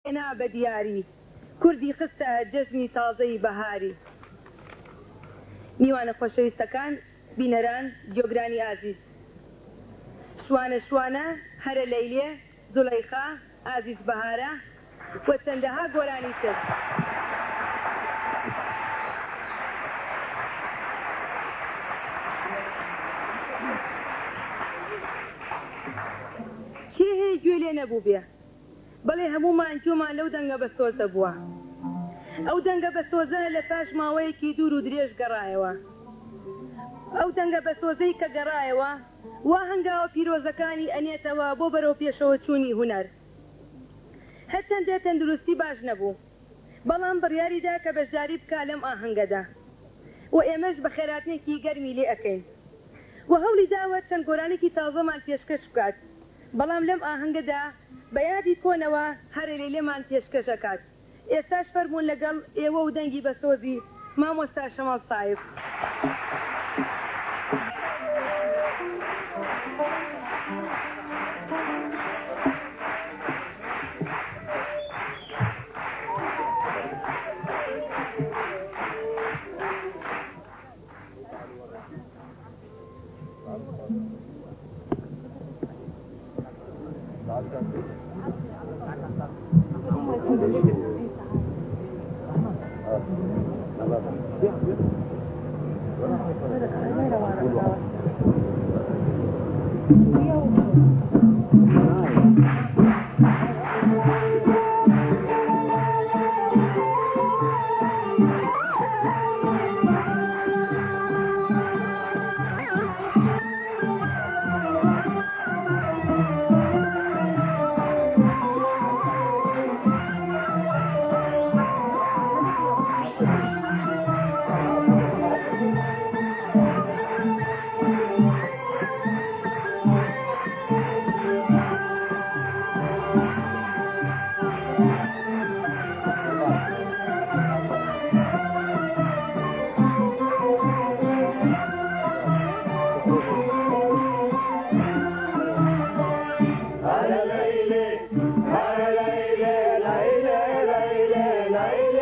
هێنا بە دیاری، کوردی خستە جەژنی تازەی بەهاری. میوانە خۆشەویستەکان، بینەران، گوێگرانی ئازیز. شوانە شوانە، هەرە لەیلێ، زولەیخا، ئازیز بەهارە و چەندەها گۆرانی تر. کێ هەیە گوێ لێ نەبووبێ؟ بەڵێ هەموومان گوێمان لەو دەنگە بەسۆزە بووە. ئەو دەنگە بەسۆزە لە پاش ماوەیەکی دوور و درێژ گەڕایەوە. ئەو دەنگە بەسۆزەی کە گەڕایەوە وا هەنگاوە پیرۆزەکانی ئەنێتەوە بۆ بەرەو پێشەوە چوونی هونەر. هەرچەندە تەندروستی باش نەبوو، بەڵام بڕیاری دا کە بەشداری بکا لەم ئاهەنگەدا و ئێمەش بەخێراتنێکی گەرمی لێ ئەکەین و هەوڵی داوە چەند گۆرانێکی تازەمان پێشکەش بکات. بەڵام لەم ئاهەنگەدا بە یادی کۆنەوە هەرە لەیلێمان پێشکەش ئەکات. ئێستاش فەرموون لەگەڵ ئێوە و دەنگی بەسۆزی مامۆستا شەماڵ سایب. ليلي ليلي ليلي.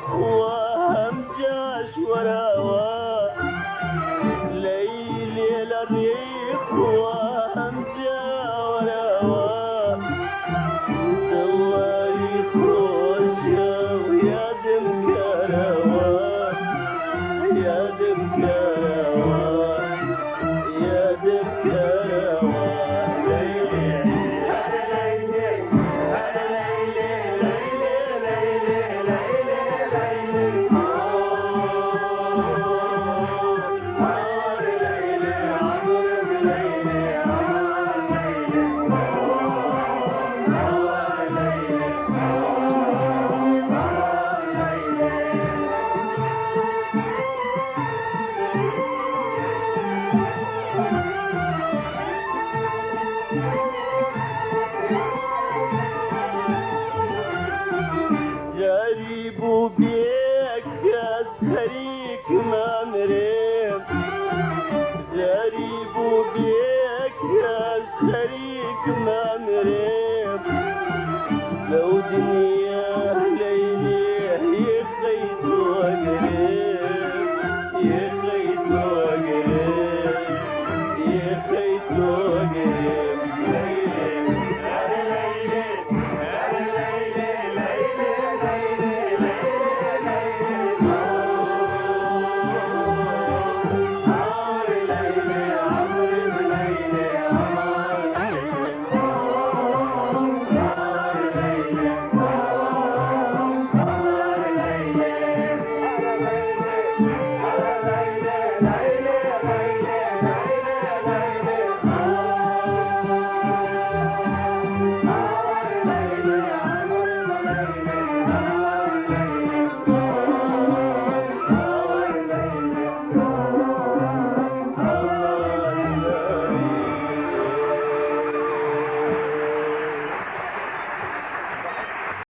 خوا هەمجاش وەراوە لەیلێ لە ڕێی خوا هەمجا وەراوە دڵی خۆشە و یادم کەرەوە یادم کەرەوە یادم کەرەوە لەیلێ هەرە لەیلێ هەرە لەیلێ لەیلێ لەیلێ لەیلێ لەیلێ هاوار لەیلێ عەمرم لەیلێ هاوار لەیلێ هاوار لەیلێ هاوار لەیلێ. غەریب و بێکەس خەریکمە.